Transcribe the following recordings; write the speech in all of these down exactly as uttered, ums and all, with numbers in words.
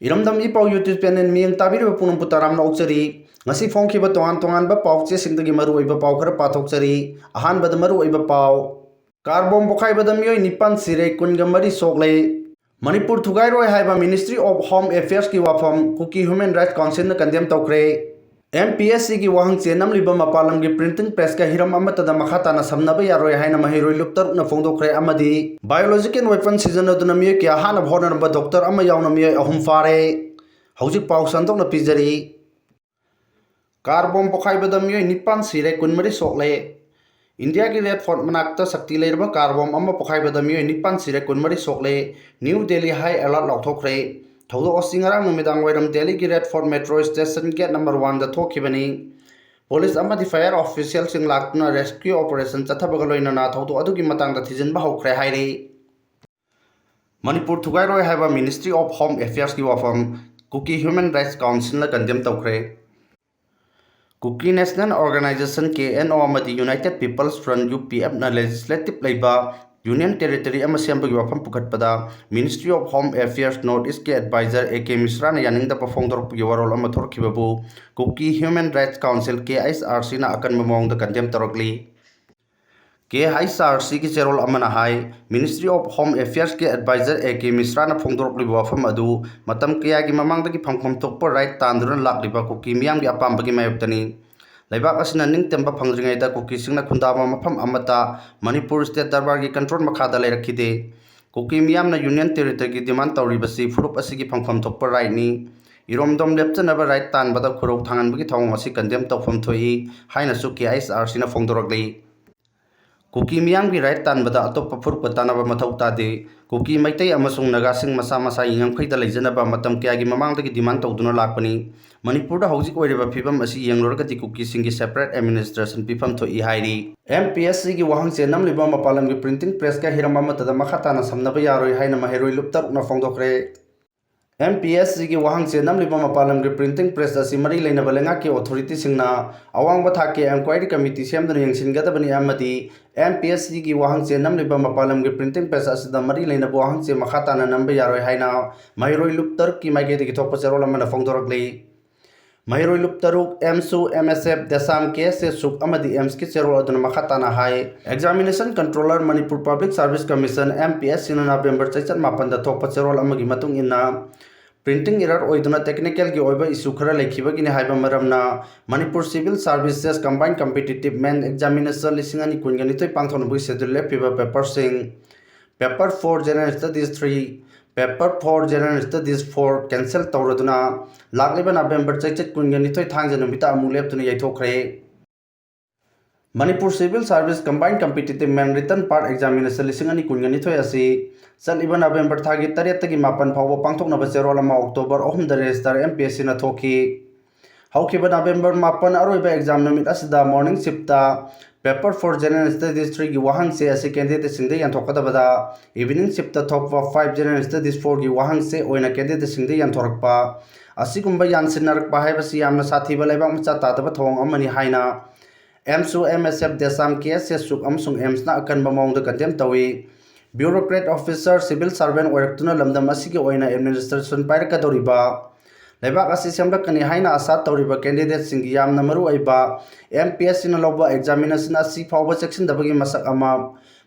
ꯏꯔꯝꯗꯝ ꯏ ꯄꯥꯎ YouTube channel ꯃꯤꯠꯌꯦꯡ ꯇꯥꯕꯤꯔꯤꯕ ꯄꯨꯝꯅꯃꯛꯄꯨ ꯇꯔꯥꯝꯅ ꯑꯣꯛꯆꯔꯤ꯫ ꯉꯁꯤ ꯐꯣꯡꯈꯤꯕ ꯇꯣꯉꯥꯟ ꯇꯣꯉꯥꯟꯕ ꯄꯥꯎ ꯆꯦꯁꯤꯡꯗꯒꯤ ꯃꯔꯨꯑꯣꯏꯕ ꯄꯥꯎ ꯈꯔ ꯄꯥꯊꯣꯛꯆꯔꯤ꯫ ꯑꯍꯥꯟꯕꯗ ꯃꯔꯨꯑꯣꯏꯕ ꯄꯥꯎ꯫ ꯀꯥꯔ ꯕꯣꯝ ꯄꯣꯈꯥꯏꯕꯗ ꯃꯤꯑꯣꯏ ꯅꯤꯄꯥꯟ ꯁꯤꯔꯦ, ꯀꯨꯟꯒ ꯃꯔꯤ ꯁꯣꯛꯂꯦ꯫ ꯃꯅꯤꯄꯨꯔ ꯊꯨꯒꯥꯏꯔꯣꯏ ꯍꯥꯏꯕ Ministry of Home Affairs ꯀꯤ ꯋꯥꯐꯝ ꯀꯨꯀꯤ Human Rights Council ꯅ condemn ꯇꯧꯈ꯭ꯔꯦ꯫ MPSC ꯒꯤ ꯋꯥꯍꯪ ꯆꯦ ꯅꯝꯂꯤꯕ ꯃꯄꯥꯟ ꯂꯝꯒꯤ printing press ꯀ ꯍꯤꯔꯝ ꯑꯃꯠꯇꯗ ꯃꯈꯥ ꯇꯥꯅ ꯁꯝꯅꯕ ꯌꯥꯔꯣꯏ ꯍꯥꯏꯅ ꯃꯍꯩꯔꯣꯏ ꯂꯨꯞ ꯇꯔꯨꯛꯅ ꯐꯣꯡꯗꯣꯛꯈ꯭ꯔꯦ ꯑꯃꯗꯤ biological weapon ꯁꯤꯖꯤꯟꯅꯗꯨꯅ ꯃꯤꯑꯣꯏ ꯀꯌꯥ ꯍꯥꯠꯅꯕ ꯍꯣꯠꯅꯔꯝꯕ doctor ꯑꯃ ꯌꯥꯎꯅ ꯃꯤꯑꯣꯏ ꯑꯍꯨꯝ ꯐꯥꯔꯦ꯫ ꯍꯧꯖꯤꯛ ꯄꯥꯎ ꯁꯟꯗꯣꯛꯅ ꯄꯤꯖꯔꯤ꯫ ꯀꯥꯔ ꯕꯣꯝ ꯄꯣꯈꯥꯏꯕꯗ ꯃꯤꯑꯣꯏ ꯅꯤꯄꯥꯟ ꯁꯤꯔꯦ, ꯀꯨꯟꯃꯔꯤ ꯁꯣꯛꯂꯦ꯫ ꯏꯟꯗꯤꯌꯥꯒꯤ Red Fort ꯃꯅꯥꯛꯇ ꯁꯛꯇꯤ ꯂꯩꯔꯕ ꯀꯥꯔ ꯕꯣꯝ ꯑꯃ ꯄꯣꯈꯥꯏꯕꯗ ꯃꯤꯑꯣꯏ ꯅꯤꯄꯥꯟ ꯁꯤꯔꯦ, ꯀꯨꯟꯃꯔꯤ ꯁꯣꯛꯂꯦ꯫ New Delhi high alert ꯂꯥꯎꯊꯣꯛꯈ꯭ꯔꯦ꯫ ꯊꯧꯗꯣꯛ ꯑꯁꯤ ꯉꯔꯥꯡ ꯅꯨꯃꯤꯗꯥꯡ ꯋꯥꯏꯔꯝ ꯗꯦꯜꯂꯤꯒꯤ Red Fort metro station gate number one ꯗ ꯊꯣꯛꯈꯤꯕꯅꯤ꯫ ꯄꯨꯂꯤꯁ ꯑꯃꯗꯤ fire official ꯁꯤꯡ ꯂꯥꯛꯇꯨꯅ rescue operation ꯆꯠꯊꯕꯒ ꯂꯣꯏꯅꯅ ꯊꯧꯗꯣꯛ ꯑꯗꯨꯒꯤ ꯃꯇꯥꯡꯗ ꯊꯤꯖꯤꯟꯕ ꯍꯧꯈ꯭ꯔꯦ ꯍꯥꯏꯔꯤ꯫ ꯃꯅꯤꯄꯨꯔ ꯊꯨꯒꯥꯏꯔꯣꯏ ꯍꯥꯏꯕ Ministry of Home Affairs ꯀꯤ ꯋꯥꯐꯝ ꯀꯨꯀꯤ Human Rights Council ꯅ condemn ꯇꯧꯈ꯭ꯔꯦ꯫ Kuki National Organisation, KNO, ꯑꯃꯗꯤ United People's Front, UPF ꯅ legislative ꯂꯩꯕ Union Territory ꯑꯃ ꯁꯦꯝꯕꯒꯤ ꯋꯥꯐꯝ ꯄꯨꯈꯠꯄꯗ Ministry of Home Affairs North East ꯀꯤ advisor A K Mishra ꯅ ꯌꯥꯅꯤꯡꯗꯕ ꯐꯣꯡꯗꯣꯔꯛꯄꯒꯤ ꯋꯥꯔꯣꯜ ꯑꯃ ꯊꯣꯔꯛꯈꯤꯕꯕꯨ Kuki Human Rights Council, K H R C ꯅ ꯑꯀꯟꯕ ꯃꯑꯣꯡꯗ condemn ꯇꯧꯔꯛꯂꯤ꯫ K H R C ꯒꯤ ꯆꯦꯔꯣꯜ ꯑꯃꯅ ꯍꯥꯏ, Ministry of Home Affairs ꯀꯤ advisor A K Mishra ꯅ ꯐꯣꯡꯗꯣꯔꯛꯂꯤꯕ ꯋꯥꯐꯝ ꯑꯗꯨ ꯃꯇꯝ ꯀꯌꯥꯒꯤ ꯃꯃꯥꯡꯗꯒꯤ ꯐꯪꯐꯝ ꯊꯣꯛꯄ right ꯇꯥꯟꯗꯨꯅ ꯂꯥꯛꯂꯤꯕ ꯀꯨꯀꯤ ꯃꯤꯌꯥꯝꯒꯤ ꯑꯄꯥꯝꯕꯒꯤ ꯃꯥꯌꯣꯛꯇꯅꯤ꯫ ꯂꯩꯕꯥꯛ ꯑꯁꯤꯅ ꯅꯤꯡꯇꯝꯕ ꯐꯪꯗ꯭ꯔꯤꯉꯩꯗ ꯀꯨꯀꯤꯁꯤꯡꯅ ꯈꯨꯟꯗꯥꯕ ꯃꯐꯝ ꯑꯃꯠꯇ ꯃꯅꯤꯄꯨꯔ state ꯗꯔꯕꯥꯔꯒꯤ control ꯃꯈꯥꯗ ꯂꯩꯔꯛꯈꯤꯗꯦ꯫ ꯀꯨꯀꯤ ꯃꯤꯌꯥꯝꯅ Union Territory ꯒꯤ demand ꯇꯧꯔꯤꯕꯁꯤ ꯐꯨꯔꯨꯞ ꯑꯁꯤꯒꯤ ꯐꯪꯐꯝ ꯊꯣꯛꯄ right ꯅꯤ꯫ ꯏꯔꯣꯝꯗꯣꯝ ꯂꯦꯞꯆꯅꯕ right ꯇꯥꯟꯕꯗ ꯈꯨꯔꯧ ꯊꯥꯡꯍꯟꯕꯒꯤ ꯊꯧꯑꯣꯡ ꯑꯁꯤ condemn ꯇꯧꯐꯝ ꯊꯣꯛꯏ ꯍꯥꯏꯅꯁꯨ K H R C ꯅ ꯐꯣꯡꯗꯣꯔꯛꯂꯤ꯫ ꯀꯨꯀꯤ ꯃꯤꯌꯥꯝꯒꯤ right ꯇꯥꯟꯕꯗ ꯑꯇꯣꯞꯄ ꯐꯨꯔꯨꯞꯀ ꯇꯥꯟꯅꯕ ꯃꯊꯧ ꯇꯥꯗꯦ꯫ ꯀꯨꯀꯤ, ꯃꯩꯇꯩ ꯑꯃꯁꯨꯡ ꯅꯥꯒꯥꯁꯤꯡ ꯃꯁꯥ ꯃꯁꯥꯒꯤ ꯉꯝꯈꯩꯗ ꯂꯩꯖꯅꯕ ꯃꯇꯝ ꯀꯌꯥꯒꯤ ꯃꯃꯥꯡꯗꯒꯤ demand ꯇꯧꯗꯨꯅ ꯂꯥꯛꯄꯅꯤ꯫ ꯃꯅꯤꯄꯨꯔꯗ ꯍꯧꯖꯤꯛ ꯑꯣꯏꯔꯤꯕ ꯐꯤꯕꯝ ꯑꯁꯤ ꯌꯦꯡꯂꯨꯔꯒꯗꯤ ꯀꯨꯀꯤꯁꯤꯡꯒꯤ separate administration ꯄꯤꯐꯝ ꯊꯣꯛꯏ ꯍꯥꯏꯔꯤ꯫ M P S C ꯒꯤ ꯋꯥꯍꯪ ꯆꯦ ꯅꯝꯂꯤꯕ ꯃꯄꯥꯟ ꯂꯝꯒꯤ printing press ꯀ ꯍꯤꯔꯝ ꯑꯃꯠꯇꯗ ꯃꯈꯥ ꯇꯥꯅ ꯁꯝꯅꯕ ꯌꯥꯔꯣꯏ ꯍꯥꯏꯅ ꯃꯍꯩꯔꯣꯏ ꯂꯨꯞ ꯇꯔꯨꯛꯅ ꯐꯣꯡꯗꯣꯛꯈ꯭ꯔꯦ꯫ ꯑꯦꯝ ꯄꯤ ꯑꯦꯁ ꯁꯤꯒꯤ ꯋꯥꯍꯪꯁꯦ ꯅꯝꯂꯤꯕ ꯃꯄꯥꯟ ꯂꯝꯒꯤ printing press ꯑꯁꯤ ꯃꯔꯤ ꯂꯩꯅꯕ ꯂꯩꯉꯥꯛꯀꯤ authority ꯁꯤꯡꯅ ꯑꯋꯥꯡꯕ ꯊꯥꯛꯀꯤ enquiry committee ꯁꯦꯝꯗꯨꯅ ꯌꯦꯡꯁꯤꯟꯒꯗꯕꯅꯤ ꯑꯃꯗꯤ ꯑꯦꯝ ꯄꯤ ꯑꯦꯁ ꯁꯤꯒꯤ ꯋꯥꯍꯪꯁꯦ ꯅꯝꯂꯤꯕ ꯃꯄꯥꯟ ꯂꯝꯒꯤ printing press ꯑꯁꯤꯗ ꯃꯔꯤ ꯂꯩꯅꯕ ꯋꯥꯍꯪꯁꯦ ꯃꯈꯥ ꯇꯥꯅ ꯅꯝꯕ ꯌꯥꯔꯣꯏ ꯍꯥꯏꯅ ꯃꯍꯩꯔꯣꯏ ꯂꯨꯞ ꯇꯔꯨꯛꯀꯤ ꯃꯥꯏꯀꯩꯗꯒꯤ ꯊꯣꯛꯄ ꯆꯦꯔꯣꯜ ꯑꯃꯅ ꯐꯣꯡꯗꯣꯔꯛꯂꯤ꯫ ꯃꯍꯩꯔꯣꯏ ꯂꯨꯞ ꯇꯔꯨꯛ, ꯑꯦꯝꯁꯨ, ꯑꯦꯝ ꯑꯦꯁ ꯑꯦꯐ, ꯗꯦꯁꯥꯝ, ꯀꯦ ꯑꯦꯁ ꯑꯦ ꯁꯨꯛ ꯑꯃꯗꯤ ꯑꯦꯝꯁꯀꯤ ꯆꯦꯔꯣꯜ ꯑꯗꯨꯅ ꯃꯈꯥ ꯇꯥꯅ ꯍꯥꯏ꯫ Examination Controller, Manipur Public Service Commission, M P S ꯁꯤꯅ ꯅꯕꯦꯝꯕꯔ ꯆꯩꯆꯠ ꯃꯥꯄꯟꯗ ꯊꯣꯛꯄ ꯆꯦꯔꯣꯜ ꯑꯃꯒꯤ ꯃꯇꯨꯡ ꯏꯟꯅ, printing error ꯑꯣꯏꯗꯨꯅ technical ꯒꯤ ꯑꯣꯏꯕ issue ꯈꯔ ꯂꯩꯈꯤꯕꯒꯤꯅꯤ ꯍꯥꯏꯕ ꯃꯔꯝꯅ Manipur Civil Services Combined Competitive Main Examination ꯂꯤꯁꯤꯡ ꯑꯅꯤ ꯀꯨꯟꯒ ꯅꯤꯊꯣꯏ ꯄꯥꯡꯊꯣꯛꯅꯕꯒꯤ schedule ꯂꯦꯞꯄꯤꯕ paper ꯁꯤꯡ, Paper four General Studies three, Paper four General Studies four cancel ꯇꯧꯔꯗꯨꯅ ꯂꯥꯛꯂꯤꯕ ꯅꯕꯦꯝꯕꯔ ꯆꯩꯆꯠ ꯀꯨꯟꯒ ꯅꯤꯊꯣꯏ ꯊꯥꯡꯖ ꯅꯨꯃꯤꯠꯇ ꯑꯃꯨꯛ ꯂꯦꯞꯇꯨꯅ ꯌꯩꯊꯣꯛꯈ꯭ꯔꯦ꯫ Manipur Civil Service Combined Competitive Main Written Part Examination ꯂꯤꯁꯤꯡ ꯑꯅꯤ ꯀꯨꯟꯒ ꯅꯤꯊꯣꯏ ꯑꯁꯤ ꯆꯠꯂꯤꯕ ꯅꯕꯦꯝꯕꯔ ꯊꯥꯒꯤ ꯇꯔꯦꯠꯇꯒꯤ ꯃꯥꯄꯟ ꯐꯥꯎꯕ ꯄꯥꯡꯊꯣꯛꯅꯕ ꯆꯦꯔꯣꯜ ꯑꯃ ꯑꯣꯛꯇꯣꯕꯔ ꯑꯍꯨꯝꯗ registrar ꯑꯦꯝ ꯄꯤ ꯑꯦꯁ ꯁꯤꯅ ꯊꯣꯛꯈꯤ꯫ ꯍꯧꯈꯤꯕ ꯅꯕꯦꯝꯕꯔ ꯃꯥꯄꯟ ꯑꯔꯣꯏꯕ exam ꯅꯨꯃꯤꯠ ꯑꯁꯤꯗ morning shift ꯇ Paper four General Studies three ꯒꯤ ꯋꯥꯍꯪꯁꯦ ꯑꯁꯤ candidate ꯁꯤꯡꯗ ꯌꯦꯟꯊꯣꯛꯀꯗꯕꯗ evening shift ꯇ ꯊꯣꯛꯄ five General Studies four ꯒꯤ ꯋꯥꯍꯪꯁꯦ ꯑꯣꯏꯅ candidate ꯁꯤꯡꯗ ꯌꯦꯟꯊꯣꯔꯛꯄ꯫ ꯑꯁꯤꯒꯨꯝꯕ ꯌꯥꯟꯁꯤꯟꯅꯔꯛꯄ ꯍꯥꯏꯕꯁꯤ ꯌꯥꯝꯅ ꯁꯥꯊꯤꯕ ꯂꯩꯕꯥꯛ ꯃꯆꯥ ꯇꯥꯗꯕ ꯊꯧꯑꯣꯡ ꯑꯃꯅꯤ ꯍꯥꯏꯅ ꯑꯦꯝꯁꯨ, ꯑꯦꯝ ꯑꯦꯁ ꯑꯦꯐ, ꯗꯦꯁꯥꯝ, ꯀꯦ ꯑꯦꯁ ꯑꯦ ꯁꯨꯛ ꯑꯃꯁꯨꯡ ꯑꯦꯝꯁꯅ ꯑꯀꯟꯕ ꯃꯑꯣꯡꯗ condemn ꯇꯧꯏ꯫ Bureaucrat officer, civil servant ꯑꯣꯏꯔꯛꯇꯨꯅ ꯂꯝꯗꯝ ꯑꯁꯤꯒꯤ ꯑꯣꯏꯅ administration ꯄꯥꯏꯔꯛꯀꯗꯧꯔꯤꯕ, ꯂꯩꯕꯥꯛ ꯑꯁꯤ ꯁꯦꯝꯂꯛꯀꯅꯤ ꯍꯥꯏꯅ ꯑꯥꯁꯥ ꯇꯧꯔꯤꯕ candidate ꯁꯤꯡꯒꯤ ꯌꯥꯝꯅ ꯃꯔꯨ ꯑꯣꯏꯕ ꯑꯦꯝ ꯄꯤ ꯑꯦꯁ ꯁꯤꯅ ꯂꯧꯕ examination ꯑꯁꯤ ꯐꯥꯎꯕ ꯆꯦꯛꯁꯤꯟꯗꯕꯒꯤ ꯃꯁꯛ ꯑꯃ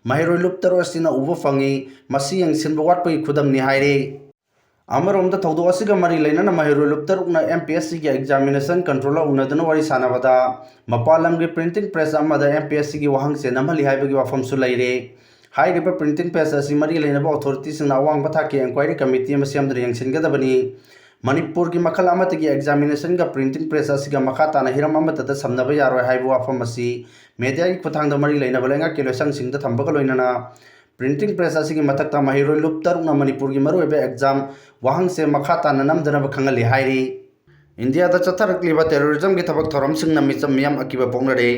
ꯃꯍꯩꯔꯣꯏ ꯂꯨꯞ ꯇꯔꯨꯛ ꯑꯁꯤꯅ ꯎꯕ ꯐꯪꯏ꯫ ꯃꯁꯤ ꯌꯦꯡꯁꯤꯟꯕ ꯋꯥꯠꯄꯒꯤ ꯈꯨꯗꯝꯅꯤ ꯍꯥꯏꯔꯤ꯫ ꯑꯃꯔꯣꯝꯗ ꯊꯧꯗꯣꯛ ꯑꯁꯤꯒ ꯃꯔꯤ ꯂꯩꯅꯅ ꯃꯍꯩꯔꯣꯏ ꯂꯨꯞ ꯇꯔꯨꯛꯅ ꯑꯦꯝ ꯄꯤ ꯑꯦꯁ ꯁꯤꯒꯤ examination controller ꯎꯅꯗꯨꯅ ꯋꯥꯔꯤ ꯁꯥꯟꯅꯕꯗ ꯃꯄꯥꯟ ꯂꯝꯒꯤ printing press ꯑꯃꯗ ꯑꯦꯝ ꯄꯤ ꯑꯦꯁ ꯁꯤꯒꯤ ꯋꯥꯍꯪꯁꯦ ꯅꯝꯍꯜꯂꯤ ꯍꯥꯏꯕꯒꯤ ꯋꯥꯐꯝꯁꯨ ꯂꯩꯔꯦ꯫ ꯍꯥꯏꯔꯤꯕ printing press ꯑꯁꯤ ꯃꯔꯤ ꯂꯩꯅꯕ authority ꯁꯤꯡꯅ ꯑꯋꯥꯡꯕ ꯊꯥꯛꯀꯤ enquiry committee ꯑꯃ ꯁꯦꯝꯗꯨꯅ ꯌꯦꯡꯁꯤꯟꯒꯗꯕꯅꯤ꯫ ꯃꯅꯤꯄꯨꯔꯒꯤ ꯃꯈꯜ ꯑꯃꯠꯇꯒꯤ examination ꯒ printing press ꯑꯁꯤꯒ ꯃꯈꯥ ꯇꯥꯅ ꯍꯤꯔꯝ ꯑꯃꯠꯇꯗ ꯁꯝꯅꯕ ꯌꯥꯔꯣꯏ ꯍꯥꯏꯕ ꯋꯥꯐꯝ ꯑꯁꯤ media ꯒꯤ ꯈꯨꯠꯊꯥꯡꯗ ꯃꯔꯤ ꯂꯩꯅꯕ ꯂꯩꯉꯥꯛꯀꯤ ꯂꯣꯏꯁꯪꯁꯤꯡꯗ ꯊꯝꯕꯒ ꯂꯣꯏꯅꯅ printing press ꯑꯁꯤꯒꯤ ꯃꯊꯛꯇ ꯃꯍꯩꯔꯣꯏ ꯂꯨꯞ ꯇꯔꯨꯛꯅ ꯃꯅꯤꯄꯨꯔꯒꯤ ꯃꯔꯨꯑꯣꯏꯕ exam ꯋꯥꯍꯪꯁꯦ ꯃꯈꯥ ꯇꯥꯅ ꯅꯝꯗꯅꯕ ꯈꯪꯍꯜꯂꯤ ꯍꯥꯏꯔꯤ꯫ ꯏꯟꯗꯤꯌꯥꯗ ꯆꯠꯊꯔꯛꯂꯤꯕ terrorism ꯒꯤ ꯊꯕꯛ ꯊꯧꯔꯝꯁꯤꯡꯅ ꯃꯤꯆꯝ ꯃꯤꯌꯥꯝ ꯑꯀꯤꯕ ꯄꯣꯛꯅꯔꯦ꯫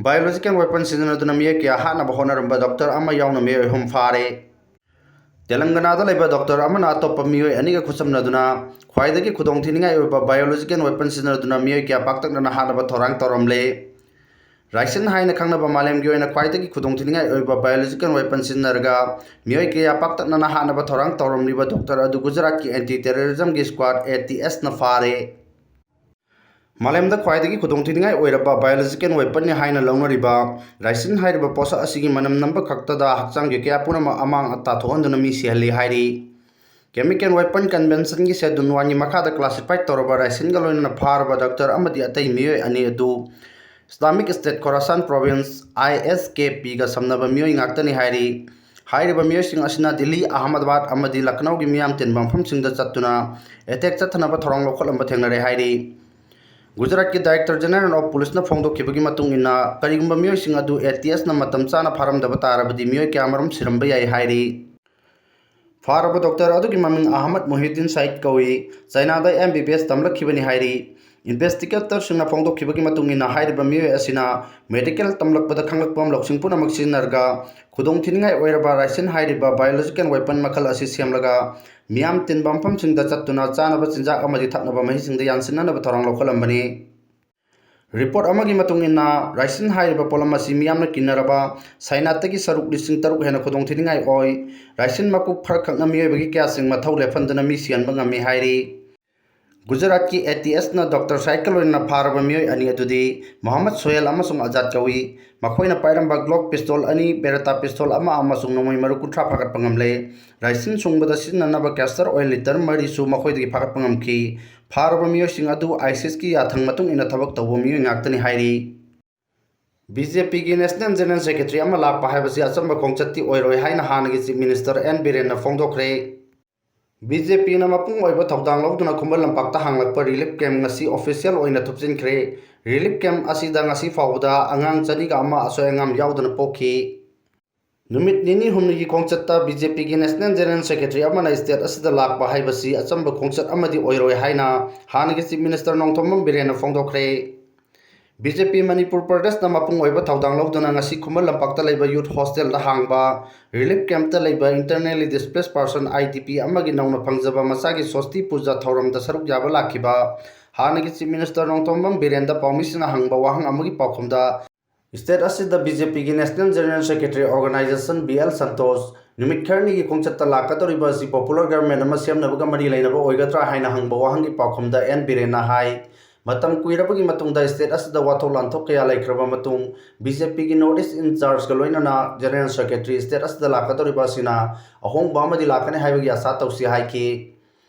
Biological weapon ꯁꯤꯖꯤꯟꯅꯗꯨꯅ ꯃꯤꯑꯣꯏ ꯀꯌꯥ ꯍꯥꯠꯅꯕ ꯍꯣꯠꯅꯔꯝꯕ doctor ꯑꯃ ꯌꯥꯎꯅ ꯃꯤꯑꯣꯏ ꯑꯍꯨꯝ ꯐꯥꯔꯦ꯫ ꯇꯦꯂꯪꯒꯅꯥꯗ ꯂꯩꯕ ꯗꯣꯛꯇꯔ ꯑꯃꯅ ꯑꯇꯣꯞꯄ ꯃꯤꯑꯣꯏ ꯑꯅꯤꯒ ꯈꯨꯠꯁꯝꯅꯗꯨꯅ ꯈ꯭ꯋꯥꯏꯗꯒꯤ ꯈꯨꯗꯣꯡꯊꯤꯅꯤꯡꯉꯥꯏ ꯑꯣꯏꯕ biological weapon ꯁꯤꯖꯤꯟꯅꯗꯨꯅ ꯃꯤꯑꯣꯏ ꯀꯌꯥ ꯄꯥꯛꯇꯛꯅꯅ ꯍꯥꯠꯅꯕ ꯊꯧꯔꯥꯡ ꯇꯧꯔꯝꯂꯦ꯫ Raisin ꯍꯥꯏꯅ ꯈꯪꯅꯕ ꯃꯥꯂꯦꯝꯒꯤ ꯑꯣꯏꯅ ꯈ꯭ꯋꯥꯏꯗꯒꯤ ꯈꯨꯗꯣꯡꯊꯤꯅꯤꯡꯉꯥꯏ ꯑꯣꯏꯕ biological weapon ꯁꯤꯖꯤꯟꯅꯔꯒ ꯃꯤꯑꯣꯏ ꯀꯌꯥ ꯄꯥꯛꯇꯛꯅꯅ ꯍꯥꯠꯅꯕ ꯊꯧꯔꯥꯡ ꯇꯧꯔꯝꯂꯤꯕ ꯗꯣꯛꯇꯔ ꯑꯗꯨ ꯒꯨꯖꯔꯥꯠꯀꯤ anti terrorism ꯒꯤ squad, ATS ꯅ ꯐꯥꯔꯦ꯫ ꯃꯥꯂꯦꯝꯗ ꯈ꯭ꯋꯥꯏꯗꯒꯤ ꯈꯨꯗꯣꯡꯊꯤꯅꯤꯡꯉꯥꯏ ꯑꯣꯏꯔꯕ biological weapon ꯅꯤ ꯍꯥꯏꯅ ꯂꯧꯅꯔꯤꯕ raisin ꯍꯥꯏꯔꯤꯕ ꯄꯣꯠꯁꯛ ꯑꯁꯤꯒꯤ ꯃꯅꯝ ꯅꯝꯕ ꯈꯛꯇꯗ ꯍꯛꯆꯥꯡꯒꯤ ꯀꯌꯥ ꯄꯨꯝꯅꯃꯛ ꯑꯃꯥꯡ ꯑꯇꯥ ꯊꯣꯛꯍꯟꯗꯨꯅ ꯃꯤ ꯁꯤꯍꯜꯂꯤ ꯍꯥꯏꯔꯤ꯫ Chemical Weapon Convention ꯒꯤ Schedule one ꯒꯤ ꯃꯈꯥꯗ classified ꯇꯧꯔꯕ raisin ꯒ ꯂꯣꯏꯅꯅ ꯐꯥꯔꯕ ꯗꯣꯛꯇꯔ ꯑꯃꯗꯤ ꯑꯇꯩ ꯃꯤꯑꯣꯏ ꯑꯅꯤ ꯑꯗꯨ Islamic State Khorasan Province, ISKP ꯒ ꯁꯝꯅꯕ ꯃꯤꯑꯣꯏ ꯉꯥꯛꯇꯅꯤ ꯍꯥꯏꯔꯤ꯫ ꯍꯥꯏꯔꯤꯕ ꯃꯤꯑꯣꯏꯁꯤꯡ ꯑꯁꯤꯅ ꯗꯤꯜꯂꯤ, ꯑꯍꯃꯗꯕꯥꯗ ꯑꯃꯗꯤ ꯂꯈꯅꯧꯒꯤ ꯃꯤꯌꯥꯝ ꯇꯤꯟꯕ ꯃꯐꯝꯁꯤꯡꯗ ꯆꯠꯇꯨꯅ attack ꯆꯠꯊꯅꯕ ꯊꯧꯔꯥꯡ ꯂꯧꯈꯠꯂꯝꯕ ꯊꯦꯡꯅꯔꯦ ꯍꯥꯏꯔꯤ꯫ ꯒꯨꯖꯔꯥꯠꯀꯤ Director General of Police ꯅ ꯐꯣꯡꯗꯣꯛꯈꯤꯕꯒꯤ ꯃꯇꯨꯡ ꯏꯟꯅ, ꯀꯔꯤꯒꯨꯝꯕ ꯃꯤꯑꯣꯏꯁꯤꯡ ꯑꯗꯨ ATS ꯅ ꯃꯇꯝ ꯆꯥꯅ ꯐꯥꯔꯝꯗꯕ ꯇꯥꯔꯕꯗꯤ ꯃꯤꯑꯣꯏ ꯀꯌꯥꯃꯔꯨꯝ ꯁꯤꯔꯝꯕ ꯌꯥꯏ ꯍꯥꯏꯔꯤ꯫ ꯐꯥꯔꯕ ꯗꯣꯛꯇꯔ ꯑꯗꯨꯒꯤ ꯃꯃꯤꯡ ꯑꯍꯃꯗ ꯃꯨꯍꯤꯗꯤꯟ ꯁꯥꯏꯗ ꯀꯧꯏ꯫ ꯆꯥꯏꯅꯥꯗ MBBS ꯇꯝꯂꯛꯈꯤꯕꯅꯤ ꯍꯥꯏꯔꯤ꯫ Investigator ꯁꯤꯡꯅ ꯐꯣꯡꯗꯣꯛꯈꯤꯕꯒꯤ ꯃꯇꯨꯡ ꯏꯟꯅ, ꯍꯥꯏꯔꯤꯕ ꯃꯤꯑꯣꯏ ꯑꯁꯤꯅ medical ꯇꯝꯂꯛꯄꯗ ꯈꯪꯂꯛꯄ ꯂꯧꯁꯤꯡ ꯄꯨꯝꯅꯃꯛ ꯁꯤꯖꯤꯟꯅꯔꯒ ꯈꯨꯗꯣꯡꯊꯤꯅꯤꯡꯉꯥꯏ ꯑꯣꯏꯔꯕ raisin ꯍꯥꯏꯔꯤꯕ biological weapon ꯃꯈꯜ ꯑꯁꯤ ꯁꯦꯝꯂꯒ ꯃꯤꯌꯥꯝ ꯇꯤꯟꯕ ꯃꯐꯝꯁꯤꯡꯗ ꯆꯠꯇꯨꯅ ꯆꯥꯅꯕ ꯆꯤꯟꯖꯥꯛ ꯑꯃꯗꯤ ꯊꯛꯅꯕ ꯃꯍꯤꯁꯤꯡꯗ ꯌꯥꯟꯁꯤꯟꯅꯅꯕ ꯊꯧꯔꯥꯡ ꯂꯧꯈꯠꯂꯝꯕꯅꯤ꯫ Report ꯑꯃꯒꯤ ꯃꯇꯨꯡ ꯏꯟꯅ, raisin ꯍꯥꯏꯔꯤꯕ ꯄꯣꯠꯂꯝ ꯑꯁꯤ ꯃꯤꯌꯥꯝꯅ ꯀꯤꯅꯔꯕ ꯁꯥꯏꯅꯥꯠꯇꯒꯤ ꯁꯔꯨꯛ ꯂꯤꯁꯤꯡ ꯇꯔꯨꯛ ꯍꯦꯟꯅ ꯈꯨꯗꯣꯡꯊꯤꯅꯤꯡꯉꯥꯏ ꯑꯣꯏ꯫ Raisin ꯃꯀꯨꯞ ꯈꯔꯈꯛꯅ ꯃꯤꯑꯣꯏꯕꯒꯤ ꯀꯌꯥꯁꯤꯡ ꯃꯊꯧ ꯂꯦꯞꯍꯟꯗꯨꯅ ꯃꯤ ꯁꯤꯍꯟꯕ ꯉꯝꯃꯤ ꯍꯥꯏꯔꯤ꯫ ꯒꯨꯖꯔꯥꯠꯀꯤ ATS ꯅ ꯗꯣꯛꯇꯔ ꯁꯥꯏꯗꯀ ꯂꯣꯏꯅꯅ ꯐꯥꯔꯕ ꯃꯤꯑꯣꯏ ꯑꯅꯤ ꯑꯗꯨꯗꯤ ꯃꯣꯍꯝꯃꯗ ꯁꯣꯍꯦꯜ ꯑꯃꯁꯨꯡ ꯑꯖꯥꯗ ꯀꯧꯏ꯫ ꯃꯈꯣꯏꯅ ꯄꯥꯏꯔꯝꯕ Glock pistol ꯑꯅꯤ, Beretta pistol ꯑꯃ ꯑꯃꯁꯨꯡ ꯅꯣꯡꯃꯩ ꯃꯔꯨ ꯀꯨꯟꯊ꯭ꯔꯥ ꯐꯥꯒꯠꯄ ꯉꯝꯂꯦ꯫ Raisin ꯁꯨꯡꯕꯗ ꯁꯤꯖꯤꯟꯅꯅꯕ castor oil litre ꯃꯔꯤꯁꯨ ꯃꯈꯣꯏꯗꯒꯤ ꯐꯥꯒꯠꯄ ꯉꯝꯈꯤ꯫ ꯐꯥꯔꯕ ꯃꯤꯑꯣꯏꯁꯤꯡ ꯑꯗꯨ ISIS ꯀꯤ ꯌꯥꯊꯪ ꯃꯇꯨꯡ ꯏꯟꯅ ꯊꯕꯛ ꯇꯧꯕ ꯃꯤꯑꯣꯏ ꯉꯥꯛꯇꯅꯤ ꯍꯥꯏꯔꯤ꯫ BJP ꯒꯤ National General Secretary ꯑꯃ ꯂꯥꯛꯄ ꯍꯥꯏꯕꯁꯤ ꯑꯆꯝꯕ ꯈꯣꯡꯆꯠꯇꯤ ꯑꯣꯏꯔꯣꯏ ꯍꯥꯏꯅ ꯍꯥꯟꯅꯒꯤ Chief Minister N Biren ꯅ ꯐꯣꯡꯗꯣꯛꯈ꯭ꯔꯦ꯫ BJP ꯅ ꯃꯄꯨꯡ ꯑꯣꯏꯕ ꯊꯧꯗꯥꯡ ꯂꯧꯗꯨꯅ ꯈꯨꯃꯟ ꯂꯝꯄꯥꯛꯇ ꯍꯥꯡꯂꯛꯄ relief camp ꯉꯁꯤ official ꯑꯣꯏꯅ ꯊꯨꯞꯆꯤꯟꯈ꯭ꯔꯦ꯫ Relief camp ꯑꯁꯤꯗ ꯉꯁꯤ ꯐꯥꯎꯕꯗ ꯑꯉꯥꯡ ꯆꯅꯤꯒ ꯑꯃ ꯑꯁꯣꯏ ꯑꯉꯥꯝ ꯌꯥꯎꯗꯅ ꯄꯣꯛꯈꯤ꯫ ꯅꯨꯃꯤꯠ ꯅꯤꯅꯤ ꯍꯨꯝꯅꯤꯒꯤ ꯈꯣꯡꯆꯠꯇ BJP ꯒꯤ National General Secretary ꯑꯃꯅ state ꯑꯁꯤꯗ ꯂꯥꯛꯄ ꯍꯥꯏꯕꯁꯤ ꯑꯆꯝꯕ ꯈꯣꯡꯆꯠ ꯑꯃꯗꯤ ꯑꯣꯏꯔꯣꯏ ꯍꯥꯏꯅ ꯍꯥꯟꯅꯒꯤ Chief Minister ꯅꯣꯡꯊꯣꯝꯕꯝ ꯕꯤꯔꯦꯟꯅ ꯐꯣꯡꯗꯣꯛꯈ꯭ꯔꯦ꯫ ꯕꯤ ꯖꯦ ꯄꯤ ꯃꯅꯤꯄꯨꯔ ꯄ꯭ꯔꯗꯦꯁꯅ ꯃꯄꯨꯡ ꯑꯣꯏꯕ ꯊꯧꯗꯥꯡ ꯂꯧꯗꯨꯅ ꯉꯁꯤ ꯈꯨꯃꯟ ꯂꯝꯄꯥꯛꯇ ꯂꯩꯕ ꯌꯨꯠ ꯍꯣꯁꯇꯦꯜꯗ ꯍꯥꯡꯕ ꯔꯤꯂꯤꯐ ꯀꯦꯝꯞꯇ ꯂꯩꯕ Internally Displaced Person, I D P, ꯑꯃꯒꯤ ꯅꯧꯅ ꯐꯪꯖꯕ ꯃꯆꯥꯒꯤ ꯁꯣꯁꯇꯤ ꯄꯨꯖꯥ ꯊꯧꯔꯝꯗ ꯁꯔꯨꯛ ꯌꯥꯕ ꯂꯥꯛꯈꯤꯕ ꯍꯥꯟꯅꯒꯤ Chief Minister ꯅꯣꯡꯊꯣꯝꯕꯝ ꯕꯤꯔꯦꯟꯗ ꯄꯥꯎꯃꯤꯁꯤꯡꯅ ꯍꯪꯕ ꯋꯥꯍꯪ ꯑꯃꯒꯤ ꯄꯥꯎꯈꯨꯝꯗ, state ꯑꯁꯤꯗ B J P ꯒꯤ National General Secretary Organization B L Santosh ꯅꯨꯃꯤꯠ ꯈꯔꯅꯤꯒꯤ ꯈꯣꯡꯆꯠꯇ ꯂꯥꯛꯀꯗꯧꯔꯤꯕ ꯑꯁꯤ popular government ꯑꯃ ꯁꯦꯝꯅꯕꯒ ꯃꯔꯤ ꯂꯩꯅꯕ ꯑꯣꯏꯒꯗ꯭ꯔꯥ ꯍꯥꯏꯅ ꯍꯪꯕ ꯋꯥꯍꯪꯒꯤ ꯄꯥꯎꯈꯨꯝꯗ ꯑꯦꯟ ꯕꯤꯔꯦꯟꯅ ꯍꯥꯏ, ꯃꯇꯝ ꯀꯨꯏꯔꯕꯒꯤ ꯃꯇꯨꯡꯗ state ꯑꯁꯤꯗ ꯋꯥꯊꯣꯛ ꯂꯥꯟꯊꯣꯛ ꯀꯌꯥ ꯂꯩꯈ꯭ꯔꯕ ꯃꯇꯨꯡ, BJ P ꯒꯤ North East in charge ꯀ ꯂꯣꯏꯅꯅ General Secretary state ꯑꯁꯤꯗ ꯂꯥꯛꯀꯗꯧꯔꯤꯕ ꯑꯁꯤꯅ ꯑꯍꯣꯡꯕ ꯑꯃꯗꯤ ꯂꯥꯛꯀꯅꯤ ꯍꯥꯏꯕꯒꯤ ꯑꯁꯥ ꯇꯧꯁꯤ ꯍꯥꯏꯈꯤ꯫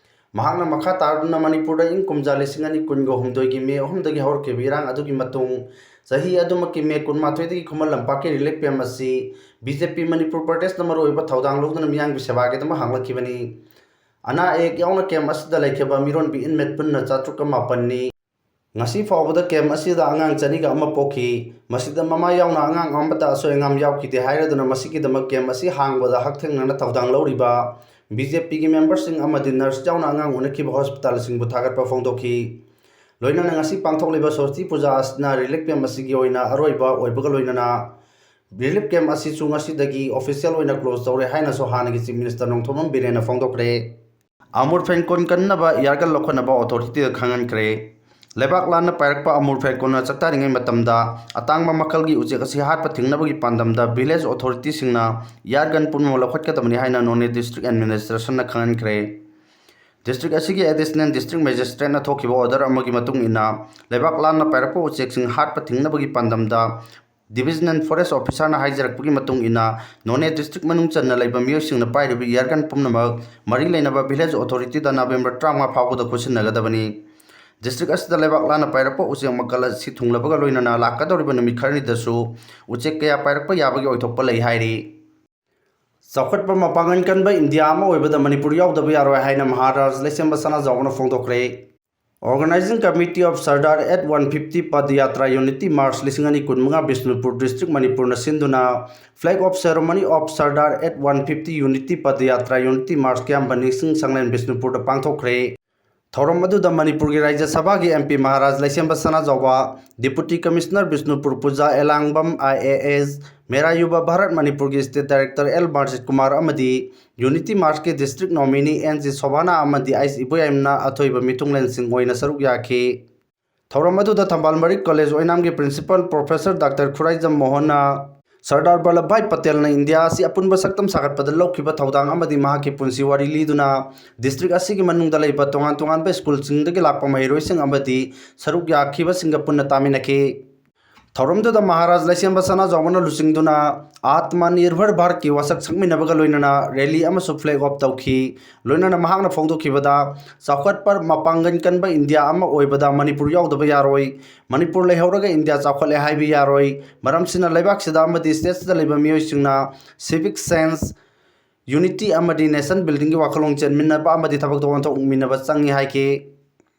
ꯃꯍꯥꯛꯅ ꯃꯈꯥ ꯇꯥꯗꯨꯅ ꯃꯅꯤꯄꯨꯔꯗ ꯏꯪ ꯀꯨꯝꯖꯥ ꯂꯤꯁꯤꯡ ꯑꯅꯤ ꯀꯨꯟꯒ ꯍꯨꯝꯗꯣꯏꯒꯤ ꯃꯦ ꯑꯍꯨꯝꯗꯒꯤ ꯍꯧꯔꯛꯈꯤꯕ ꯏꯔꯥꯡ ꯑꯗꯨꯒꯤ ꯃꯇꯨꯡ, ꯆꯍꯤ ꯑꯗꯨꯃꯛꯀꯤ ꯃꯦ ꯀꯨꯟꯃꯥꯊꯣꯏꯗꯒꯤ ꯈꯨꯃꯟ ꯂꯝꯄꯥꯛꯀꯤ ꯔꯤꯂꯤꯐ ꯀꯦꯝꯞ ꯑꯁꯤ B J P ꯃꯅꯤꯄꯨꯔ ꯄ꯭ꯔꯗꯦꯁꯅ ꯃꯔꯨꯑꯣꯏꯕ ꯊꯧꯗꯥꯡ ꯂꯧꯗꯨꯅ ꯃꯤꯌꯥꯝꯒꯤ ꯁꯦꯕꯥꯒꯤꯗꯃꯛ ꯍꯥꯡꯂꯛꯈꯤꯕꯅꯤ꯫ ꯑꯅꯥ ꯑꯌꯦꯛ ꯌꯥꯎꯅ ꯀꯦꯝꯞ ꯑꯁꯤꯗ ꯂꯩꯈꯤꯕ ꯃꯤꯔꯣꯟꯕꯤ inmate ꯄꯨꯟꯅ ꯆꯥꯇ꯭ꯔꯨꯛꯀ ꯃꯥꯄꯟꯅꯤ꯫ ꯉꯁꯤ ꯐꯥꯎꯕꯗ ꯀꯦꯝꯞ ꯑꯁꯤꯗ ꯑꯉꯥꯡ ꯆꯅꯤꯒ ꯑꯃ ꯄꯣꯛꯈꯤ꯫ ꯃꯁꯤꯗ ꯃꯃꯥ ꯌꯥꯎꯅ ꯑꯉꯥꯡ ꯑꯃꯠꯇ ꯑꯁꯣꯏ ꯑꯉꯥꯝ ꯌꯥꯎꯈꯤꯗꯦ ꯍꯥꯏꯔꯗꯨꯅ ꯃꯁꯤꯒꯤꯗꯃꯛ ꯀꯦꯝꯞ ꯑꯁꯤ ꯍꯥꯡꯕꯗ ꯍꯛꯊꯦꯡꯅꯅ ꯊꯧꯗꯥꯡ ꯂꯧꯔꯤꯕ B J P ꯒꯤ member ꯁꯤꯡ ꯑꯃꯗꯤ nurse ꯌꯥꯎꯅ ꯑꯉꯥꯡ ꯎꯅꯈꯤꯕ hospital ꯁꯤꯡꯕꯨ ꯊꯥꯒꯠꯄ ꯐꯣꯡꯗꯣꯛꯈꯤ꯫ ꯂꯣꯏꯅꯅ ꯉꯁꯤ ꯄꯥꯡꯊꯣꯛꯂꯤꯕ ꯁꯣꯁꯇꯤ ꯄꯨꯖꯥ ꯑꯁꯤꯅ ꯔꯤꯂꯤꯐ ꯀꯦꯝꯞ ꯑꯁꯤꯒꯤ ꯑꯣꯏꯅ ꯑꯔꯣꯏꯕ ꯑꯣꯏꯕꯒ ꯂꯣꯏꯅꯅ ꯔꯤꯂꯤꯐ ꯀꯦꯝꯞ ꯑꯁꯤꯁꯨ ꯉꯁꯤꯗꯒꯤ official ꯑꯣꯏꯅ close ꯇꯧꯔꯦ ꯍꯥꯏꯅꯁꯨ ꯍꯥꯟꯅꯒꯤ Chief Minister ꯅꯣꯡꯊꯣꯝꯕꯝ ꯕꯤꯔꯦꯟꯅ ꯐꯣꯡꯗꯣꯛꯈ꯭ꯔꯦ꯫ ꯑꯃꯨꯔ ꯐꯦꯟ ꯀꯣꯟ ꯀꯟꯅꯕ ꯏꯌꯥꯔꯒꯟ ꯂꯧꯈꯠꯅꯕ authority ꯗ ꯈꯪꯍꯟꯈ꯭ꯔꯦ꯫ ꯂꯩꯕꯥꯛ ꯂꯥꯟꯅ ꯄꯥꯏꯔꯛꯄ ꯑꯃꯨꯔ ꯐꯦꯟ ꯀꯣꯟꯅ ꯆꯥꯛꯇꯥꯔꯤꯉꯩ ꯃꯇꯝꯗ ꯑꯇꯥꯡꯕ ꯃꯈꯜꯒꯤ ꯎꯆꯦꯛ ꯑꯁꯤ ꯍꯥꯠꯄ ꯊꯤꯡꯅꯕꯒꯤ ꯄꯥꯟꯗꯝꯗ village authority ꯁꯤꯡꯅ ꯏꯌꯥꯔꯒꯟ ꯄꯨꯝꯅꯃꯛ ꯂꯧꯈꯠꯀꯗꯕꯅꯤ ꯍꯥꯏꯅ ꯅꯣꯅꯦ district administration ꯅ ꯈꯪꯍꯟꯈ꯭ꯔꯦ꯫ District ꯑꯁꯤꯒꯤ additional district magistrate ꯅ ꯊꯣꯛꯈꯤꯕ order ꯑꯃꯒꯤ ꯃꯇꯨꯡ ꯏꯟꯅ, ꯂꯩꯕꯥꯛ ꯂꯥꯟꯅ ꯄꯥꯏꯔꯛꯄ ꯎꯆꯦꯛꯁꯤꯡ ꯍꯥꯠꯄ ꯊꯤꯡꯅꯕꯒꯤ ꯄꯥꯟꯗꯝꯗ divisional forest officer ꯅ ꯍꯥꯏꯖꯔꯛꯄꯒꯤ ꯃꯇꯨꯡ ꯏꯟꯅ, ꯅꯣꯅꯦ district ꯃꯅꯨꯡ ꯆꯟꯅ ꯂꯩꯕ ꯃꯤꯑꯣꯏꯁꯤꯡꯅ ꯄꯥꯏꯔꯤꯕ ꯏꯌꯥꯔꯒꯟ ꯄꯨꯝꯅꯃꯛ ꯃꯔꯤ ꯂꯩꯅꯕ village authority ꯗ November ꯇꯔꯥꯃꯉꯥ ꯐꯥꯎꯕꯗ ꯈꯨꯠꯁꯤꯟꯅꯒꯗꯕꯅꯤ꯫ District ꯑꯁꯤꯗ ꯂꯩꯕꯥꯛ ꯂꯥꯟꯅ ꯄꯥꯏꯔꯛꯄ ꯎꯆꯦꯛ ꯃꯈꯜ ꯑꯁꯤ ꯊꯨꯡꯂꯕꯒ ꯂꯣꯏꯅꯅ ꯂꯥꯛꯀꯗꯧꯔꯤꯕ ꯅꯨꯃꯤꯠ ꯈꯔꯅꯤꯗꯁꯨ ꯎꯆꯦꯛ ꯀꯌꯥ ꯄꯥꯏꯔꯛꯄ ꯌꯥꯕꯒꯤ ꯑꯣꯏꯊꯣꯛꯄ ꯂꯩ ꯍꯥꯏꯔꯤ꯫ ꯆꯥꯎꯈꯠꯄ ꯃꯄꯥꯡꯒꯜ ꯀꯟꯕ ꯏꯟꯗꯤꯌꯥ ꯑꯃ ꯑꯣꯏꯕꯗ ꯃꯅꯤꯄꯨꯔ ꯌꯥꯎꯗꯕ ꯌꯥꯔꯣꯏ ꯍꯥꯏꯅ Maharaj ꯂꯩꯁꯦꯝꯕ ꯁꯅꯥꯖꯥꯎꯕꯅ ꯐꯣꯡꯗꯣꯛꯈ꯭ꯔꯦ꯫ Organising Committee of Sardar at one fifty Padayatra Unity March ꯂꯤꯁꯤꯡ ꯑꯅꯤ ꯀꯨꯟꯃꯉꯥ ꯕꯤꯁꯅꯨꯄꯨꯔ district ꯃꯅꯤꯄꯨꯔꯅ ꯁꯤꯟꯗꯨꯅ Flag of Ceremony of Sardar at one fifty Unity Padayatra Unity March ꯀ꯭ꯌꯥꯝꯕ ꯅꯤꯡꯁꯤꯡ ꯁꯪꯂꯦꯟ ꯕꯤꯁꯅꯨꯄꯨꯔꯗ ꯄꯥꯡꯊꯣꯛꯈ꯭ꯔꯦ꯫ ꯊꯧꯔꯝ ꯑꯗꯨꯗ ꯃꯅꯤꯄꯨꯔꯒꯤ ꯔꯥꯖ꯭ꯌ ꯁꯚꯥꯒꯤ M P Maharaj ꯂꯩꯁꯦꯝꯕ Sanajaoba, Deputy Commissioner Bishnupur Puja Elangbam I A S, ꯃꯦꯔꯥ ꯌꯨꯕ ꯚꯥꯔꯠ ꯃꯅꯤꯄꯨꯔꯒꯤ State Director L Marjit Kumar ꯑꯃꯗꯤ Unity Marchꯀꯤ District Nominee N G ꯁꯣꯚꯥꯅꯥ ꯑꯃꯗꯤ ꯑꯩꯁ ꯏꯕꯣꯌꯥꯏꯃꯅ ꯑꯊꯣꯏꯕ ꯃꯤꯊꯨꯡꯂꯦꯟꯁꯤꯡ ꯑꯣꯏꯅ ꯁꯔꯨꯛ ꯌꯥꯈꯤ꯫ ꯊꯧꯔꯝ ꯑꯗꯨꯗ ꯊꯝꯕꯥꯜ ꯃꯔꯤꯛ ꯀꯣꯂꯦꯖ ꯑꯣꯏꯅꯥꯝꯒꯤ Principal Professor Doctor ꯈꯨꯔꯥꯏꯖꯝ ꯃꯣꯍꯟꯅ ꯁꯔꯗꯥꯔ ꯚꯜꯂꯚ ꯚꯥꯏ ꯄꯇꯦꯜꯅ ꯏꯟꯗꯤꯌꯥ ꯑꯁꯤ ꯑꯄꯨꯟꯕ ꯁꯛꯇꯝ ꯁꯥꯒꯠꯄꯗ ꯂꯧꯈꯤꯕ ꯊꯧꯗꯥꯡ ꯑꯃꯗꯤ ꯃꯍꯥꯛꯀꯤ ꯄꯨꯟꯁꯤ ꯋꯥꯔꯤ ꯂꯤꯗꯨꯅ district ꯑꯁꯤꯒꯤ ꯃꯅꯨꯡꯗ ꯂꯩꯕ ꯇꯣꯉꯥꯟ ꯇꯣꯉꯥꯟꯕ ꯁ꯭ꯀꯨꯜꯁꯤꯡꯗꯒꯤ ꯂꯥꯛꯄ ꯃꯍꯩꯔꯣꯏꯁꯤꯡ ꯑꯃꯗꯤ ꯁꯔꯨꯛ ꯌꯥꯈꯤꯕꯁꯤꯡꯒ ꯄꯨꯟꯅ ꯇꯥꯃꯤꯟꯅꯈꯤ꯫ ꯊꯧꯔꯝꯗꯨꯗ ꯃꯍꯥꯔꯥꯖ ꯂꯩꯁꯦꯝꯕ ꯁꯅꯥꯖꯥꯎꯕꯅ ꯂꯨꯆꯤꯡꯗꯨꯅ ꯑꯥꯇꯃ ꯅꯤꯔꯚꯔ ꯚꯥꯔꯠꯀꯤ ꯋꯥꯁꯛ ꯁꯛꯃꯤꯟꯅꯕꯒ ꯂꯣꯏꯅꯅ rally ꯑꯃꯁꯨ flag off ꯇꯧꯈꯤ꯫ ꯂꯣꯏꯅꯅ ꯃꯍꯥꯛꯅ ꯐꯣꯡꯗꯣꯛꯈꯤꯕꯗ, ꯆꯥꯎꯈꯠꯄ ꯃꯄꯥꯡꯒꯜ ꯀꯟꯕ ꯏꯟꯗꯤꯌꯥ ꯑꯃ ꯑꯣꯏꯕꯗ ꯃꯅꯤꯄꯨꯔ ꯌꯥꯎꯗꯕ ꯌꯥꯔꯣꯏ, ꯃꯅꯤꯄꯨꯔ ꯂꯩꯍꯧꯔꯒ ꯏꯟꯗꯤꯌꯥ ꯆꯥꯎꯈꯠꯂꯦ ꯍꯥꯏꯕ ꯌꯥꯔꯣꯏ, ꯃꯔꯝꯁꯤꯅ ꯂꯩꯕꯥꯛꯁꯤꯗ ꯑꯃꯗꯤ stateꯁꯤꯗ ꯂꯩꯕ ꯃꯤꯑꯣꯏꯁꯤꯡꯅ civic sense, unity ꯑꯃꯗꯤ nation buildingꯒꯤ ꯋꯥꯈꯜꯂꯣꯟ ꯆꯦꯟꯃꯤꯟꯅꯕ ꯑꯃꯗꯤ ꯊꯕꯛ ꯊꯧꯔꯝ ꯊꯣꯛꯃꯤꯟꯅꯕ ꯆꯪꯉꯤ ꯍꯥꯏꯈꯤ꯫